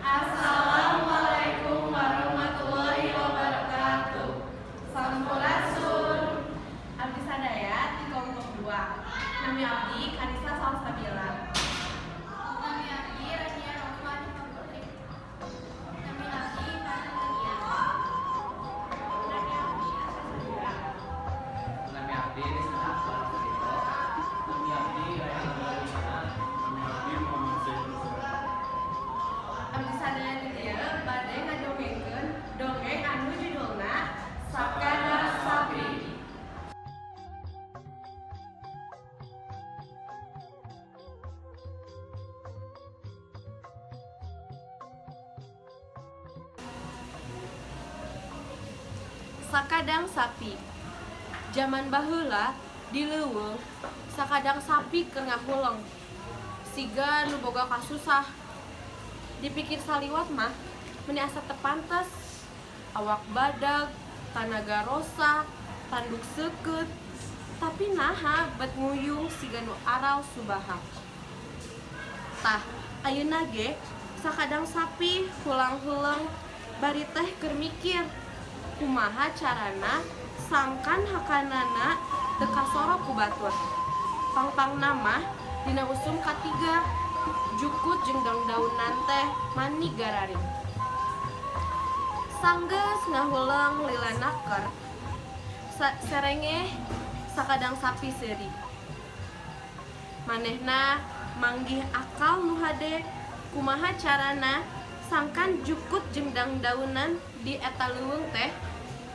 Assalamualaikum warahmatullahi wabarakatuh. Sampurasun. Abdi sadaya di kelompok 2. Nami abdi Kanisa Salsabila. Nami abdi Rania Nova Diva Putri. Nami abdi Farah Tania. Nami abdi Asya Sabila. Nami abdi Rizky Akbar Firito. Nami abdi Raihan Wisana. Nami abdi Muhammad Zainul Zahra. Abdi sadaya di dieu bade ngadongengkeun dongeng anu judulna Sakadang Sapi. Sakadang sapi. Jaman baheula di leuweung sakadang sapi keur ngahuleng. Siga nu boga kasusah. Dipikir saliwat mah meuni asa teu pantes. Awak badag, tanaga rosa, tanduk seukeut. Tapi naha bet nguyung siga nu aral subahang. Tah, ayeuna ge sakadang sapi hulang-huleng bari teh keur mikir kumaha carana sangkan hakanana teu kasoro ku batur. Pangpangna mah dina usum katiga, jukut jeung daun-daunan teh mani gararing. Sanggeus ngahuleng lila naker, serengeh sakadang sapi seuri. Manehna manggih akal nu hade, kumaha carana sangkan jukut jeung dangdaunan di eta leuweung teh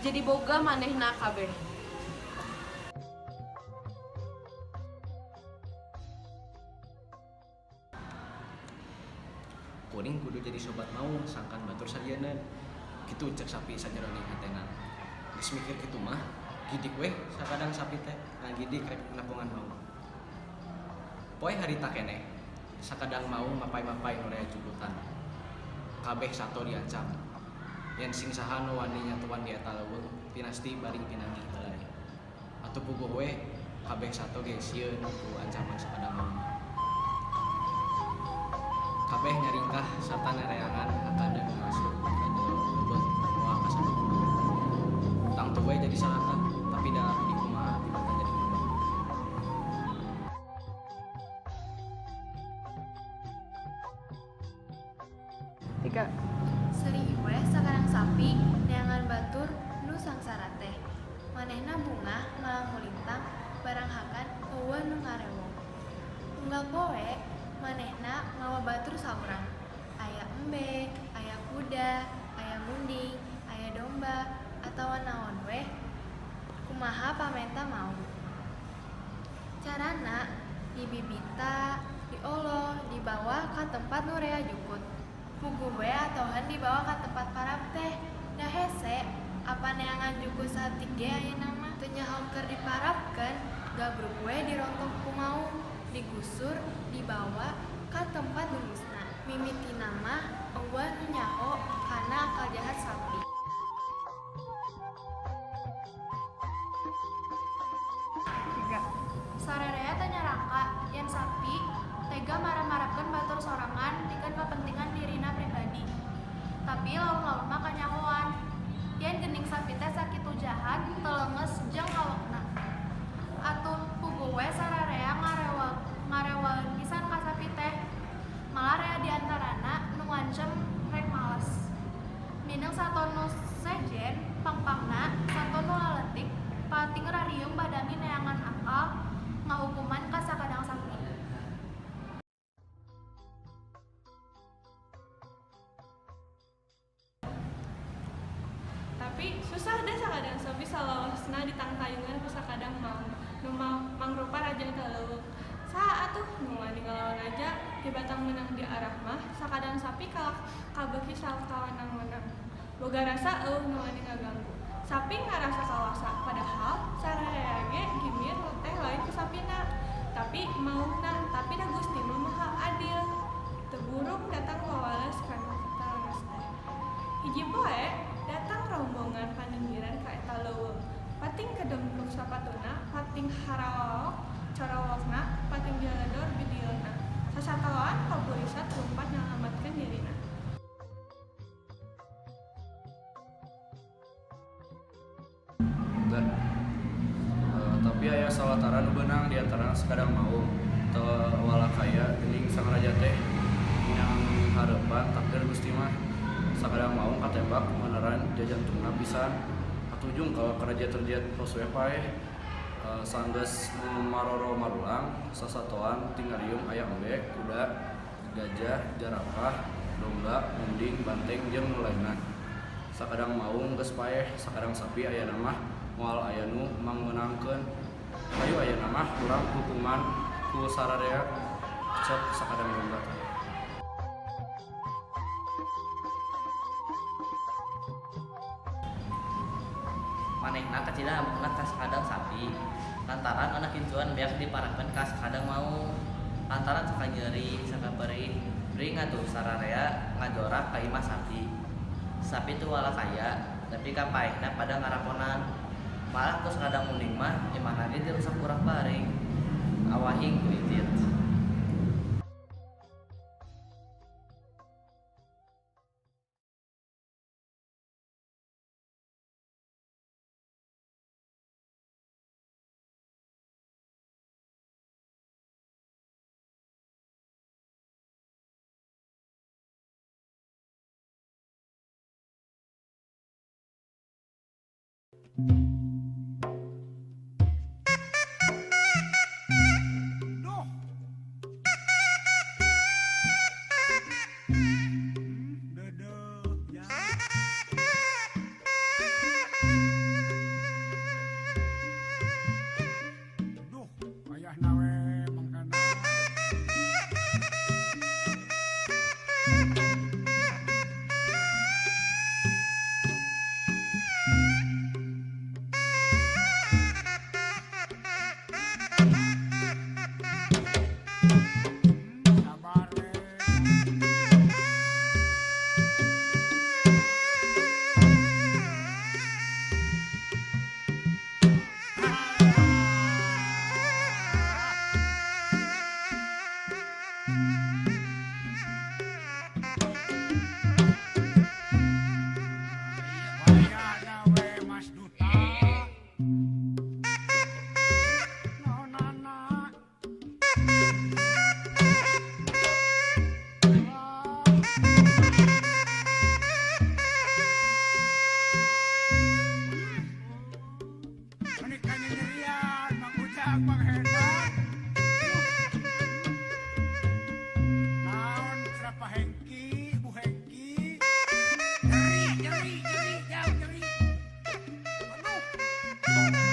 jadi boga manehna kabeh. Kuring kudu jadi sobat maung sangkan batur sarieun. Kitu cek sapi sajeroning hatena. Geus mikir kitu mah, gidik weh sakadang sapi teh ngagidik rek nepungan maung. Poe harita keneh, sakadang maung mapay-mapay nu rea jukutan. Kabeh sato diancam. Yen sing saha nu wani nyatuan di eta leuweung, pinasti baring pinanggih heula. Atuh puguh we kabeh sato ge sieun ku ancaman sakadang maung. Kabeh nyaringkah sarta nereangan hakana ngasup ka jero leuweung moal kasabab. Tangtu we jadi salaka, tapi da di kumaha tibatan jadi korban. Tiga. Seuri weh sakadang sapi neangan batur nu sangsara teh. Manehna bungah malang mulintang barang hakan euweuh nu ngarewong. Unggal poe manehna mawa batur saurang. Aya embe, aya kuda, aya munding, aya domba, atawa naon weh kumaha pamenta mau. Carana dibibita, dioloh, dibawa ka tempat nu rea jukut. Puguh we atohan dibawa ka tempat parab teh. Da hese, apa neangan jukut saeutik ge ayeuna mah. Teu nyaho keur diparabkeun, gabruk we dirontok ku maung, digusur, dibawa ka tempat dungusna. Mimitina mah euweuh nu nyaho kana akal jahat sapi. Tiga. Sararea teu nyarangka yen sapi tega marab-marabkeun batur sorangan pikeun kepentingan dirina pribadi. Tapi laun-laun mah kanyahoan yen geuning sapi teh sakitu jahat, teu leungeus jeung awakna. Atuh puguh we sararea ngarewaeun pisan ka sapi teh. Malah rea di antarana nu ngancem rek males. Mindeng sato nu sejen, pangpangna sato nu laletik pating rariung badami neangan akal ngahukuman ka sakadang sapi. Tapi susah deh sakadang sapi salawasna ditangtayungan ku sakadang maung nu mangrupa raja eta leuweung. Saha atuh nu wani ngalawan raja tibatan meunang di arah mah sakadang sapi kalak kabeuki sakawenang-wenang. Boga rasa euweuh nu wani ngaganggu. Sapi ngarasa kawasa, padahal sararea ge gimir teh lain ku sapina. Tapi maungna, tapi da Gusti mah maha adil. Teu burung datang wawales kana talemes teh. Hiji poe datang rombongan paninggiran ka eta leuweung. Pating kedempluk sapatuna, pating harawok corowokna, pating jalador bidilna. Sasatoan papurisat lumpat nyalametkeun dirina. Udah. Tapi aya sawatara nu beunang di antarana sakadang maung teu walakaya geuning sang raja teh nyanghareupan takdir Gusti mah. Sakadang maung katembak meneran jajantungna pisan katujung ka raja terjat tos we paeh. Sanggeus maroro marulang sasatoan tingariung aya embe, kuda, gajah, jarapah, domba, munding, banteng jeung nu lainna. Sakadang maung geus paeh, sakadang sapi ayana mah moal aya nu mangmeunangkeun. Hayu ayana mah urang hukuman ku sararea, cek sakadang domba teh. Manehna kacida ambekna ka sakadang sapi lantaran anak incuan beak diparahkeun ka sakadang maung. Lantaran saka nyeri saka perih bring atuh sararea ngajorak ka imah sapi. Sapi teu walakaya tapi ka paehna pada ngaraponan. Malah ku sakadang munding mah imahna ge dirusak kurak baring. Awahing ku itit. Duh. Dedeh ya. Duh, ayahna we mangkana. Sabar we. Wayahna we Mas Duta. Naonana? Meuni kanyerian Mang Ujang Mang Hendar. Naon cenah Pak Hengki, Bu Hengki. Nyeri, nyeri, nyeri, jauh nyeri. Aduh.